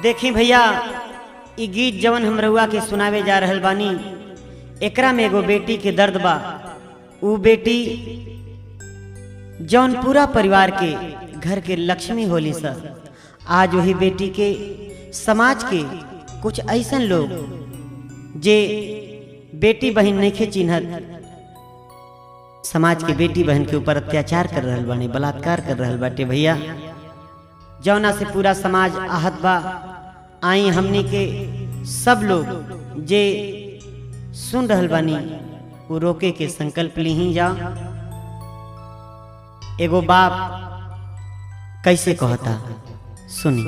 देखी भैया, ई गीत जवन हम रउआ के सुनावे जा रहल बानी, एकरा में एगो बेटी के दर्द बा। ऊ बेटी जौन पूरा परिवार के घर के लक्ष्मी होली सर, आज वही बेटी के समाज के कुछ ऐसन लोग जे बेटी बहन नइखे चिन्हत, समाज के बेटी बहन के ऊपर अत्याचार कर रहल बानी, बलात्कार कर रहल बाटे भैया, जौना से पूरा समाज आहत बा। आई हमनी के सब लोग जे सुन रहल बानी वो रोके के संकल्प ली जा। एगो बाप कैसे कहता, सुनी।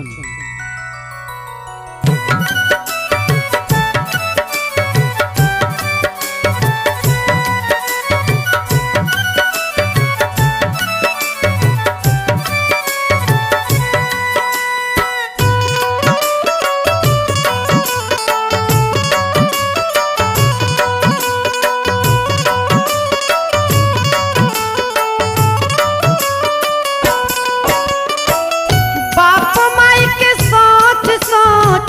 बाप माई के सोच सोच,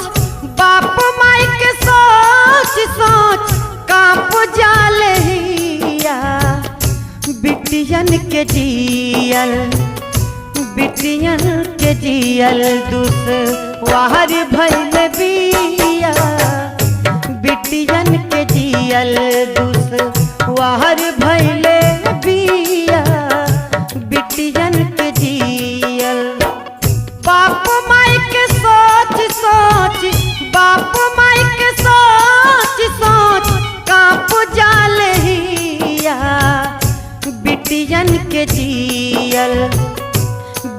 बाप माई के सोच सोच कांप जाले हिया, बिटियन के जियल, बिटियन के जियल दुसवार भइल बिया, बिटियन के जियल दुसवार भइल बिया, बिटियन के जियल। बाप माई के सोच सोच, बाप माई के सोच सोच कांप जाले हिया, बिटियन के जियल,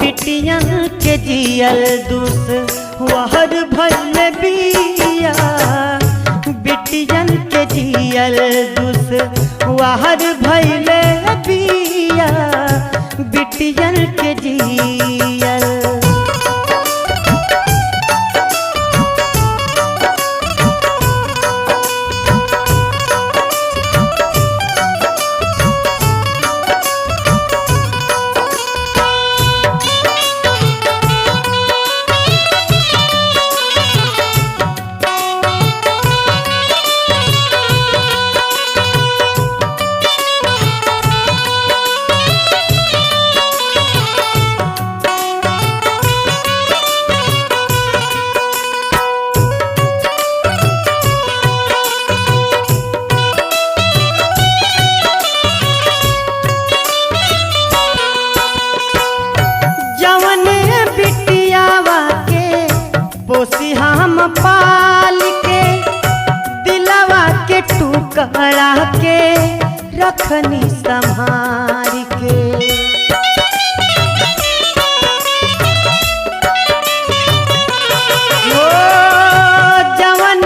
बिटियन के जियल दुसवार भइल बिया, बिटियन के जियल दुसवार भइल बिया, बिटियन के जियल। जवन बिटियावा के पोसी हम पाल के, दिलवा के टुकड़ा के रखनी संभार के। ओ जवन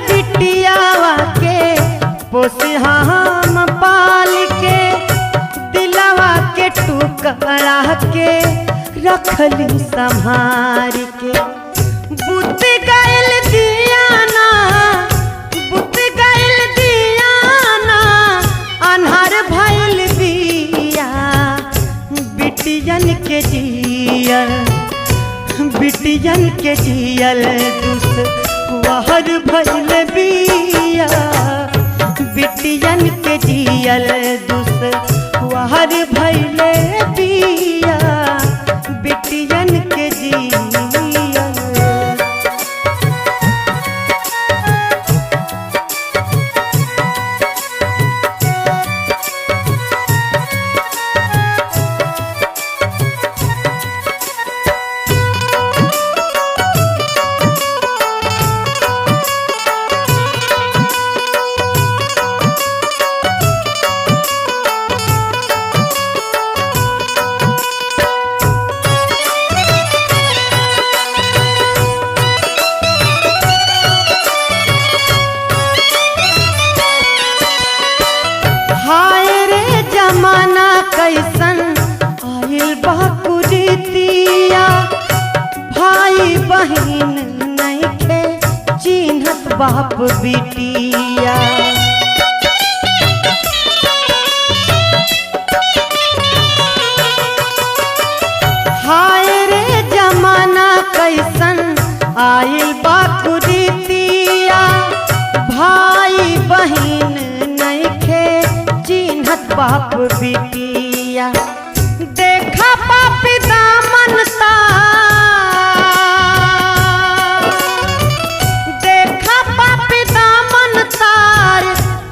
बिटियावा के पोसी हम पाल के, दिलवा के टुकड़ा के रखली संभार के। बुत गइल दियाना, बुत गइल दियाना, अन्हार भइल बिया, बिटियन के जियल, बिटियन के जियल दुसवार भइल बिया, बिटियन के जियल दुसवार भइल बिया, बिटियन के जियल। हाय रे जमाना कैसन आइल बा कुरीतिया, भाई बहिन नइखे चिन्हत बाप बिटिया। हाय रे जमाना कैसन आइल बाप बिटिया, देखा पापी दामन तार, देखा पापी दामन तार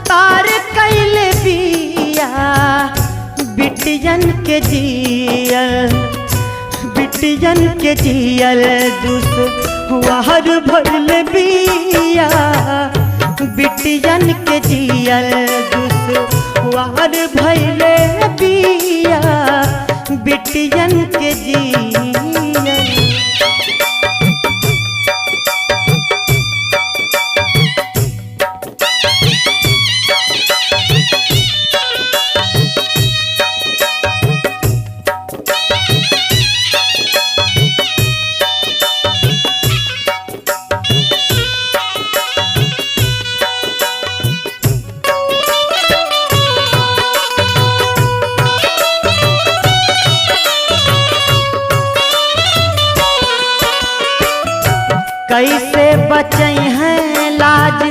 तार कैल बिया, बिटियन के जियल, बिटियन के जियल दुस वाहर भइल बिया, बिटियन के जियल दुस वाहर भइल बिया, बिटियन के जियल। कैसे बचई हैं लाज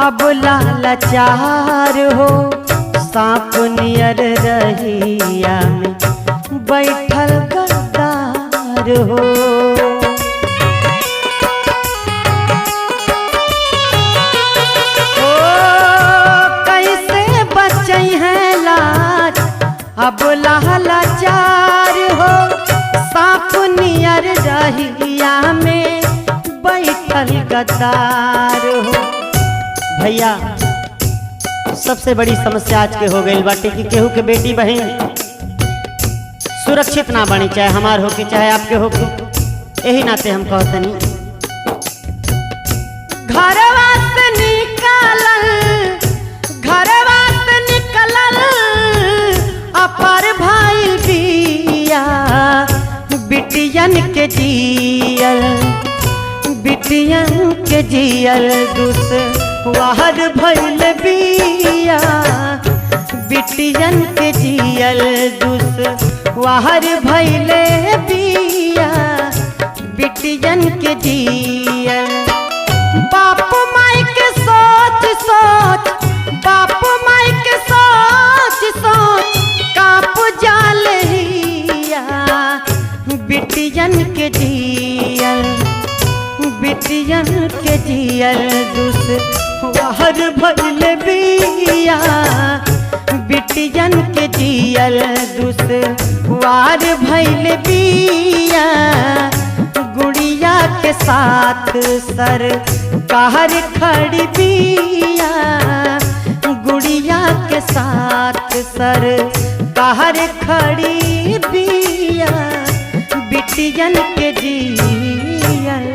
अब लाचार हो, सांप नियर रहिया में बैठल गद्दार हो। ओ कैसे बचई हैं लाज अब लाचार हो, सांप नियर रहिया में बैठल गद्दार हो। भैया सबसे बड़ी समस्या आज के हो गई बाटे कि केहू के बेटी बहन सुरक्षित ना बनी, चाहे हमार होके चाहे आपके होके। यही नाते हम कहतनी घरवा से निकलल, घरवा से निकलल अपार भाई बिया, बिटियन के जियल, बिटियन के जियल दुस वाहर भइल बिया, बिटियन के जियल दुस वाहर भइल बिया, बिटियन के जियल। बाप माई के सोच सोच, बाप माई के सोच सोच काप जाल हिया, बिटियन के जियल, बिटियन के जियल दुस वाहर भइल बिया, बिटियन के जियल दुस वार भइल बिया, गुड़िया के साथ सर कहर खड़ी बिया, गुड़िया के साथ सर कहर खड़ी बिया, बिटियन के जियल।